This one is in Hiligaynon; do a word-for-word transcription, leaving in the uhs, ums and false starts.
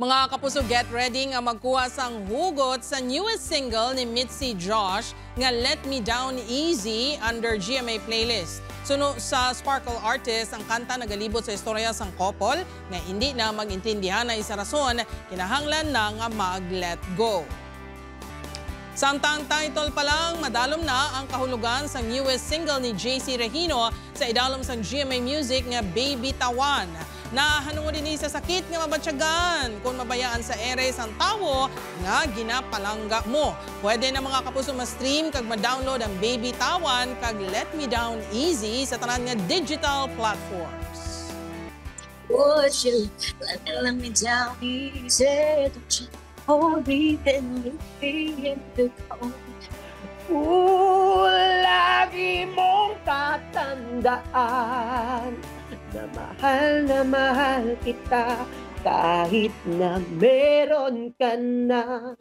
Mga kapuso, get ready nga magkuha sang hugot sa newest single ni Mitzi Josh nga Let Me Down Easy under G M A playlist. Suno sa Sparkle Artist, ang kanta nagalibot sa istorya sang couple nga indi na mag-intindihanay sa rason, kinahanglan na nga mag-let go. Samtang title pa lang, madalom na ang kahulogan sang newest single ni J C Regino sa idalom sang G M A Music nga Baby Tawan. Nahanungod ini sa sakit nga mabatyagan kon mabayaan sa ere sang tawo nga ginapalangga mo. Pwede na, mga kapuso, ma-stream kag ma-download ang Baby Tawan kag Let Me Down Easy sa tanan nga digital platforms. Would you let me down easy? Don't you hold me, then you feel the cold. Ooh, lagi mong tatandaan na mahal na mahal kita kahit na meron ka na.